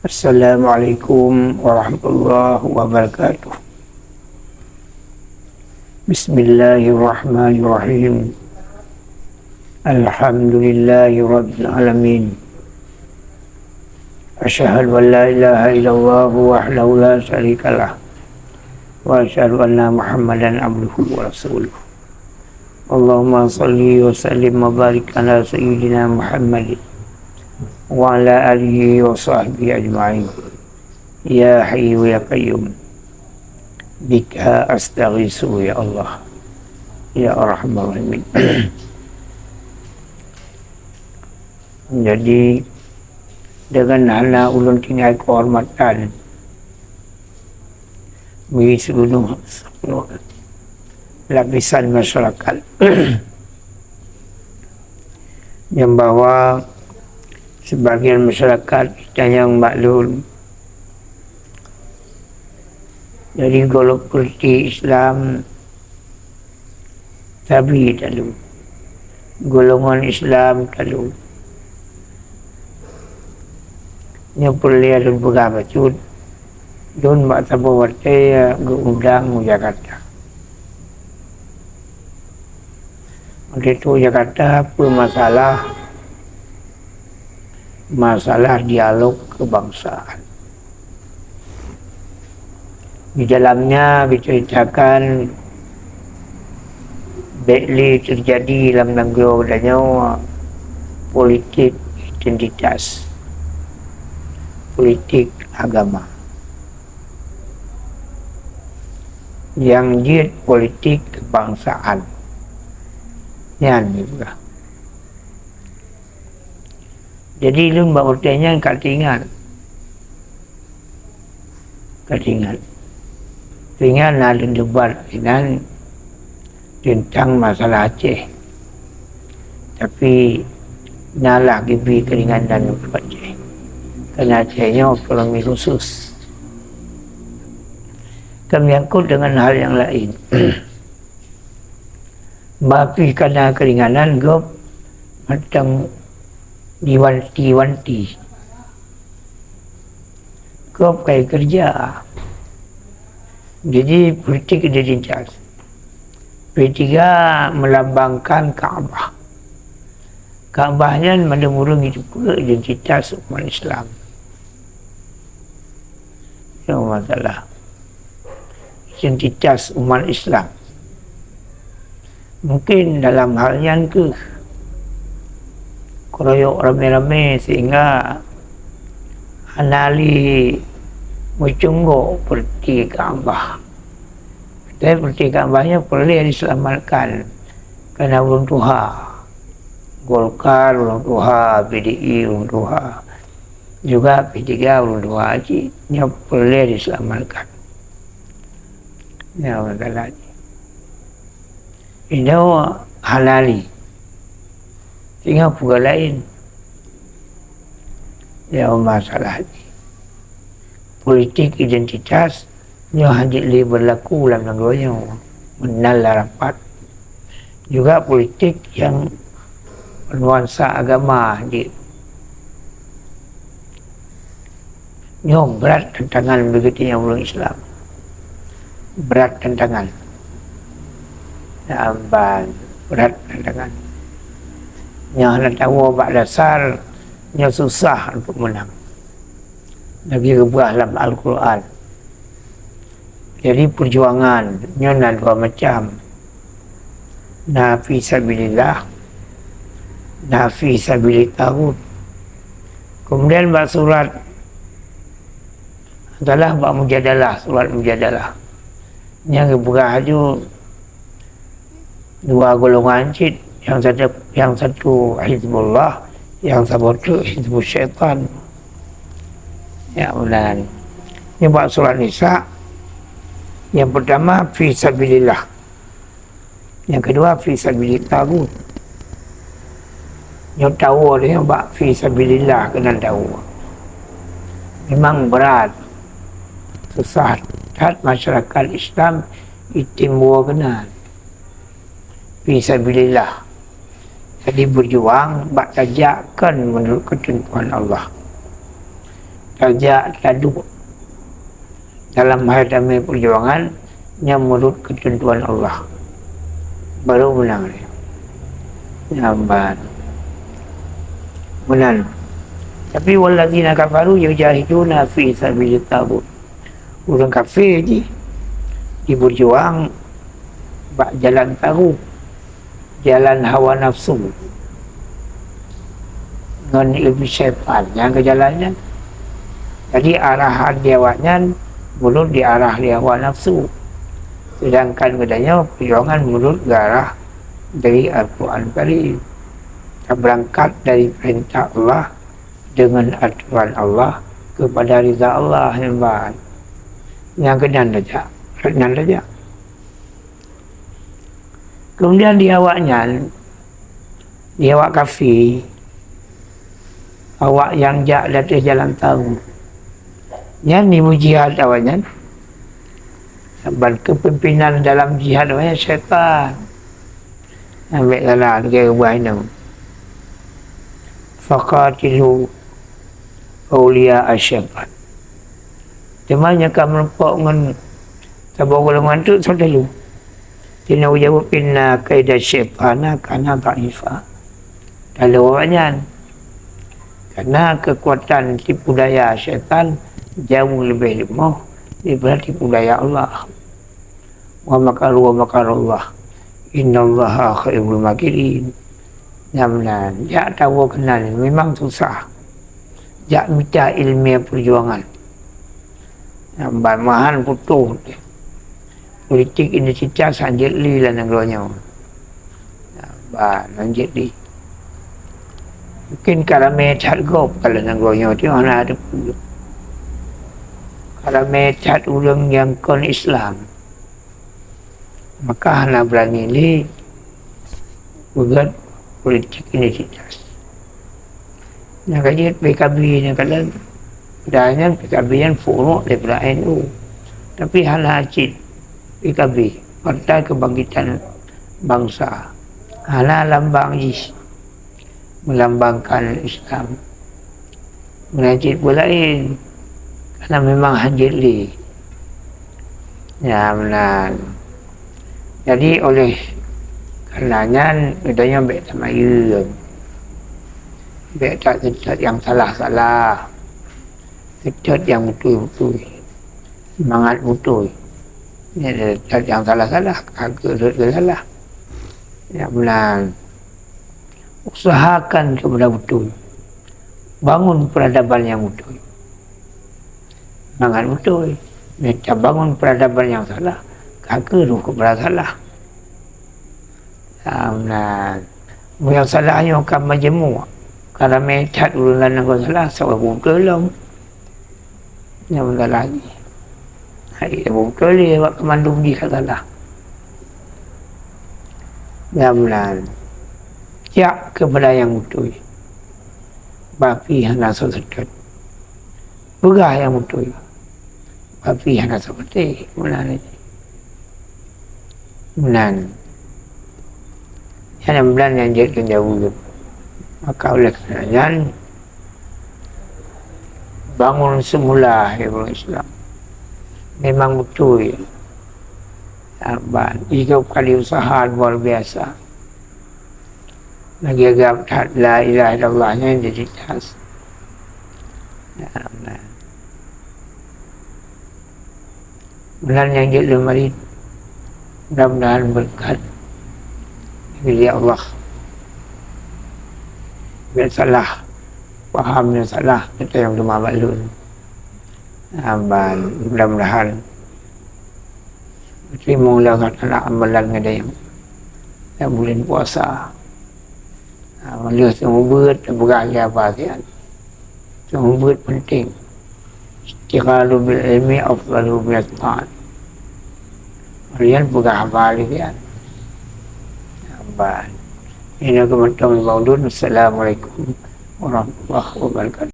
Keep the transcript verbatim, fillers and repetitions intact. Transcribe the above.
Assalamualaikum warahmatullahi wabarakatuh. Bismillahirrahmanirrahim. Alhamdulillahirabbil alamin. Asyhadu an la ilaha illallah wahdahu la syarikalah. Wa asyhadu anna Muhammadan abduhu wa rasuluh. Allahumma shalli wa sallim wa barik ala sayyidina Muhammadin wa ala alihi wa sahbihi ajma'in. Ya Hayyu ya Qayyum, bika astaghiitsu ya Allah, ya Arhamar Rahimin. Jadi, dengan hana ulôn tinggai keuhormatan, bagi seuluruh lapisan masyarakat, nyang bahwa sebagian masyarakat nyang maklum dari golongan politik Islam sabe talu, golongan Islam talu. Nyoe peureulée lôn peugah bacut, lôn bak saboh watée geuundang u Jakarta. Watée itu u Jakarta, peue masalah, masalah dialog kebangsaan. Di dalamnya diceritakan bék lé teujadi lam nanggroe geutanyoe politik identitas, politik agama. Nyang jeuet politik kebangsaan. Nyan jipeugah. Jadi, lôn bak watée nyan ka teuingat. Ka teuingat. Teuingat na lôn debat inan teuntang masalah Aceh. Tapi, na lah geubi keuringan dan Aceh. Karena Aceh nyoe otonomi khusus. Ka menyangkut dengan hal yang lain. Bah pih kana keuringanan gob mantong diwanti-wanti. Gob kai keureuja. Jadi, politik identitas. P tiga melambangkan Ka'bah. Ka'bah nyan mandum ureuëng jiteupeue identitas umat Islam. Nyoe masalah identitas umat Islam. Mungkin dalam hal nyan keuh keroyok ramé-ramé sehingga hana lé meucunggok peureuti Ka'bah. Tapi peureuti Ka'bah nyan peureulée diselamatkan karena ulôn tuha. Golkar ulôn tuha, P D I ulôn tuha, juga P tiga ulôn tuha cit, nyoe peureulée diselamatkan. Nyoe masalah jih. Inoe hana lé. Tinggai peue laén. Nyoe masalah jih. Politik identitas nyoe hana jeuet lé beurlaku lam nanggroe nyoe meunan lam rapat. Juga politik nyang bernuansa agama jeuet. Nyoe brat tantangan bagi geutanyoe ureuëng Islam. Brat tantangan. Saban brat tantangan. Nyoe hana tawoe bak dasar, nyoe susah untuk menang. Lagée geupeugah lam Al-Qur'an. Jadi, perjuangan nyoe na dua macam. Na fi sabilillah, na fi sabilit taghut. Kemudian bak surat, adalah bak Mujadalah, surat Mujadalah. Nyang geupeugah laju dua golongan cit, nyang satu, nyang satu Hizbullah, nyang saboh teuk Hizbus Syaitan. Ya, meunan. Nyoe bak surat Nisa, nyang pertama fi sabilillah. Nyang kedua fi sabilit taghut. Nyoe tawoe nyoe bak fi sabilillah keunan tawoe. Memang berat. Susah that masyarakat Islam item woe keunan. Fi sabilillah. Jadi berjuang bak tajak kon menurut ketentuan Allah. tajak taduek dalam hai damé peujuangan nyang meunurot keuteuntuan Allah, baru meunang lé. Nyan ban. Meunan. Tapi wallazina kafaru yujahiduna fi sabilit taghut. Ureuëng kafé jih jibeujuang bak jalan taghut, jalan hawa nafsu ngon iblih syaitan nyang keu jalan nyan. Jadi arahan di awaknyan meunurot diarah lé hawa nafsu, sedangkan geutanyoe peujuangan meunurot geuarah dari Al-Quran Karim. Tabeurangkat dari peurintah Allah deungon atoran Allah keupada ridha Allah nyan ban. Nyang keunan tajak, rot nyan tajak. Keumudian di awaknyan, di awak kafé, awak nyang jak di ateueh jalan taghut, nyan ni meujihad awaknyan. Ban keupimpénan dalam jihad awaknyan syaitan. Ambek salah lagée ubah inong. Faqatilu awliya asy-syaitan. Teuma nyang ka meurumpok ngon saboh golongan tu, soe talu? Sinoe geujaweueb, "Inna kaida syaitana kana dha'ifa." Talu awaknyan. Karena keukuatan tipu daya syaitan jauh leubeh leumoh daripada tipu daya Allah. "Wa makaru wa makarallah. Innallaha khairul makirin." Nyan meunan, jak tawoe keunan memang susah. Jak mita iéleumé peujuangan. Nyan ban mahan putôh. Politik identitas hanjeuet lé lam nanggroe nyoe. Nyan ban hanjeuet lé. Mungkin ka ramé that gob ka lam nanggroe nyoe, tapi hana teupeue. Ka ramé that ureuëng nyang kon Islam. Maka hana beurani lé peugét politik identitas. Nyang ka jeuet P K B nyan kadang, padahai nyan P K B nyan furuk daripada N U. Tapi hana cit P K B, Partai Kebangkitan Bangsa. Hana lambang jih meulambangkan Islam. Meunan cit peue laén, karena memang hanjeuet lé. Nyan meunan. Jadi oleh karena nyan, geutanyoe bék tamayeueng. Bék taseutôt nyang salah-salah. Seutôt nyang beutôi-beutôi. Seumangat beutôi. Nyan seutôt nyang salah-salah, ka keuh rhot keu salah. Nyan meunan. Usahakan keupada beutôi. Bangun peradaban nyang beutôi. Mangat beutôi. Meunyoe tabangun peradaban nyang salah, ka keuh rhoh keupada salah. Nah, meunyoe salah nyoe ka majeumu, ka ramé that ureuëng lam nanggroe salah, saboh beutôi lom. Nyang meusalah jih. Hai, beutôi lé awak keumandum jih ka salah. Nyan meunan. Jak keupada nyang beutôi. Bah pih hana soe seutôt. Peugah nyang beutôi. Bah pih hana soe seutôt. Meunan. Meunan. Nyan meunan nyang jeuet keu jaweueb. Maka oleh karena nyan, bangun semula, ya, ureuëng Islam. Memang beutôi. Saban. Hidup kali usaha luar biasa. Lagée gab that la ilaha illallah nyan identitas. Ya, nah. Bulan nyang jeuet lom hari, mudah-mudahan beureukat dari Allah. Bék salah paham nyang salah, gata nyang teuma bak lôn. Saban, mudah-mudahan teurimong lé Allah Taala amalan geutanyoe lam buleuen puasa. Ha, lheueh seumeubeuet, tapeugah lé haba siat. Seumeubeuet penting. Isytighalu bil ilmi afdalu minat ta'at. Kemudian peugah haba lé siat. Haba. Inoe keuh mantong bak ulôn. Assalamualaikum warahmatullahi wabarakatuh.